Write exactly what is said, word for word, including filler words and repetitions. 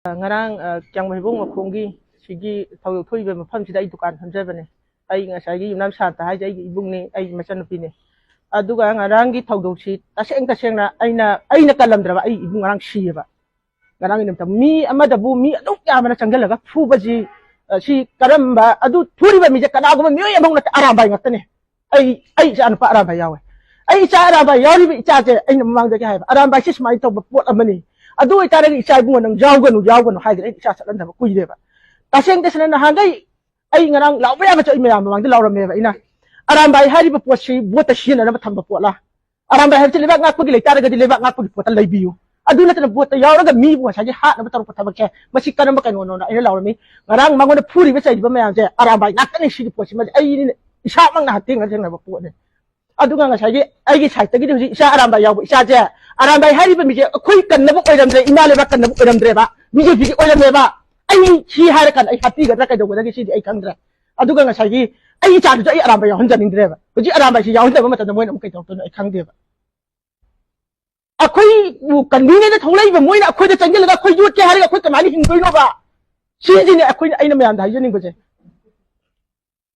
ꯉꯔꯥꯡ ꯀ꯭ꯌꯥꯝꯒꯩ ꯍꯩꯕꯣꯡ ꯃꯈꯣꯡꯒꯤ ꯁꯤꯒꯤ ꯊꯧꯗꯣꯛ ꯊꯣꯛꯏꯕ ꯃꯐꯝꯁꯤꯗ ꯑꯩ ꯗꯨꯀꯥꯟ ꯐꯝꯖꯕꯅꯦ꯫ ꯑꯩ ꯉꯁꯥꯏꯒꯤ ꯌꯨꯝꯅꯥꯝ ꯁꯥꯟꯇ ꯍꯥꯏꯁꯦ ꯑꯩꯒꯤ ꯏꯕꯨꯡꯅꯤ, ꯑꯩꯒꯤ ꯃꯆꯟꯅꯨꯄꯤꯅꯤ꯫ ꯑꯗꯨꯒ ꯉꯔꯥꯡꯒꯤ ꯊꯧꯗꯣꯛꯁꯤ ꯇꯁꯦꯡ ꯇꯁꯦꯡꯅ ꯑꯩꯅ ꯑꯩꯅ ꯀꯜꯂꯝꯗ꯭ꯔꯕ ꯑꯩ ꯏꯕꯨꯡ ꯉꯔꯥꯡ ꯁꯤꯌꯦꯕ꯫ ꯉꯔꯥꯡꯒꯤ ꯅꯨꯃꯤꯠꯇ ꯃꯤ ꯑꯃꯗꯕꯨ ꯃꯤ ꯑꯗꯨꯛ ꯌꯥꯝꯕꯅ ꯆꯪꯁꯤꯜꯂꯒ ꯐꯨꯕꯁꯤ, ꯁꯤ ꯀꯔꯝꯕ, ꯑꯗꯨ ꯐꯨꯔꯤꯕ ꯃꯤꯁꯦ ꯀꯅꯥꯒꯨꯝꯕ ꯃꯤꯑꯣꯏ ꯑꯃꯐꯥꯎ ꯅꯠꯇꯦ, ꯑꯔꯥꯝꯕꯥꯏ ꯉꯥꯛꯇꯅꯦ꯫ ꯑꯩ ꯑꯩ ꯏꯆꯥ ꯅꯨꯄꯥ ꯑꯔꯥꯝꯕꯥꯏ ꯌꯥꯎꯋꯦ꯫ ꯑꯩ ꯏꯆꯥ ꯑꯔꯥꯝꯕꯥꯏ ꯌꯥꯎꯔꯤꯕ ꯏꯆꯥꯁꯦ ꯑꯩꯅ ꯃꯃꯥꯡꯗꯒꯤ ꯍꯥꯏꯕ, ꯑꯔꯥꯝꯕꯥꯏꯁꯤ ꯁꯨꯃꯥꯏꯅ ꯇꯧꯕ ꯄꯣꯠ ꯑꯃꯅꯤ꯫ ꯑꯗꯨ ꯑꯣꯏꯇꯥꯔꯒꯗꯤ ꯏꯆꯥ ꯏꯕꯨꯡꯉꯣ ꯅꯪ ꯌꯥꯎꯒꯅꯨ ꯌꯥꯎꯒꯅꯨ ꯍꯥꯏꯗꯅ ꯑꯩ ꯏꯆꯥ ꯆꯠꯍꯟꯗꯕ ꯀꯨꯏꯔꯦꯕ꯫ ꯇꯁꯦꯡ ꯇꯁꯦꯡꯅ ꯅꯍꯥꯟꯈꯩ ꯑꯩ ꯉꯔꯥꯡ ꯂꯥꯎꯕ ꯌꯥꯕꯁꯨ ꯑꯩ ꯃꯌꯥꯝ ꯃꯃꯥꯡꯗ ꯂꯥꯎꯔꯝꯃꯦꯕ꯫ ꯑꯩꯅ ꯑꯔꯥꯝꯕꯥꯏ ꯍꯥꯏꯔꯤꯕ ꯄꯣꯠꯁꯤ ꯚꯣꯠꯇ ꯁꯤꯖꯤꯟꯅꯅꯕ ꯊꯝꯕ ꯄꯣꯠꯂꯥ? ꯑꯔꯥꯝꯕꯥꯏ ꯍꯥꯏꯕꯁꯤ ꯂꯩꯕꯥꯛ ꯉꯥꯛꯄꯒꯤ ꯂꯩꯇꯥꯔꯒꯗꯤ ꯂꯩꯕꯥꯛ ꯉꯥꯛꯄꯒꯤ ꯄꯣꯠꯇ ꯂꯩꯕꯤꯌꯨ꯫ ꯑꯗꯨ ꯅꯠꯇꯅ ꯚꯣꯠꯇ ꯌꯥꯎꯔꯒ ꯃꯤꯕꯨ ꯉꯁꯥꯏꯒꯤ ꯍꯥꯠꯅꯕ ꯇꯧꯔꯛꯄ ꯊꯕꯛꯁꯦ ꯃꯁꯤ ꯀꯔꯝꯕ ꯀꯩꯅꯣꯅꯣꯅ ꯑꯩꯅ ꯂꯥꯎꯔꯝꯃꯤ꯫ ꯉꯔꯥꯡ ꯃꯉꯣꯟꯗ ꯐꯨꯔꯤꯕ ꯆꯩꯔꯤꯕ ꯃꯌꯥꯝꯁꯦ ꯑꯔꯥꯝꯕꯥꯏ ꯉꯥꯛꯇꯅꯤ꯫ ꯁꯤꯒꯤ ꯄꯣꯠꯁꯤꯃꯗꯤ ꯑꯩꯅ ꯏꯁꯥꯃꯛꯅ ꯍꯛꯊꯦꯡꯅ ꯊꯦꯡꯅꯕ ꯄꯣꯠꯅꯤ꯫ ꯑꯗꯨꯒ ꯉꯁꯥꯏꯒꯤ ꯑꯩꯒꯤ ꯁꯥꯏꯠꯇꯒꯤꯗꯤ ꯍꯧꯖꯤꯛ ꯏꯆꯥ ꯑꯔꯥꯝꯕꯥꯏ ꯌꯥꯎꯕ ꯏꯆꯥꯁꯦ, ꯑꯔꯥꯝꯕꯥꯏ ꯍꯥꯏꯔꯤꯕ ꯃꯤꯁꯦ ꯑꯩꯈꯣꯏ ꯀꯟꯅꯕ ꯑꯣꯏꯔꯝꯗ꯭ꯔꯦ, ꯏꯃꯥ ꯂꯩꯕꯥꯛ ꯀꯟꯅꯕ ꯑꯣꯏꯔꯝꯗ꯭ꯔꯦꯕ, ꯕꯤꯖꯦꯄꯤꯒꯤ ꯑꯣꯏꯔꯝꯃꯦꯕ꯫ ꯑꯩ ꯁꯤ ꯍꯥꯏꯔꯀꯥꯟꯗ ꯑꯩ ꯍꯥꯠꯄꯤꯒꯗ꯭ꯔꯥ ꯀꯩꯗꯧꯒꯗꯒꯦ ꯁꯤꯗꯤ ꯑꯩ ꯈꯪꯗ꯭ꯔꯦ꯫ ꯑꯗꯨꯒ ꯉꯁꯥꯏꯒꯤ ꯑꯩ ꯏꯆꯥꯗꯨꯁꯨ ꯑꯩ ꯑꯔꯥꯝꯕꯥꯏ ꯌꯥꯎꯍꯟꯖꯅꯤꯡꯗ꯭ꯔꯦꯕ꯫ ꯍꯧꯖꯤꯛ ꯑꯔꯥꯝꯕꯥꯏꯁꯤ ꯌꯥꯎꯍꯟꯗꯕ ꯃꯇꯝꯗ ꯃꯣꯏꯅ ꯑꯃꯨꯛ ꯀꯩ ꯇꯧꯔꯛꯇꯣꯏꯅꯣ ꯑꯩ ꯈꯪꯗꯦꯕ꯫ ꯑꯩꯈꯣꯏꯕꯨ ꯀꯟꯕꯤꯅꯦꯅ ꯊꯣꯛꯂꯛꯏꯕ ꯃꯣꯏꯅ ꯑꯩꯈꯣꯏꯗ ꯆꯪꯁꯤꯜꯂꯒ ꯑꯩꯈꯣꯏ ꯌꯣꯠꯀꯦ ꯍꯥꯏꯔꯒ ꯑꯩꯈꯣꯏ ꯀꯃꯥꯏꯅ ꯍꯤꯡꯗꯣꯏꯅꯣꯕ? ꯁꯤꯁꯤꯅꯦ ꯑꯩꯈꯣꯏꯅ, ꯑꯩꯅ ꯃꯌꯥꯝꯗ ꯍꯥꯏꯖꯅꯤꯡꯕꯁꯦ꯫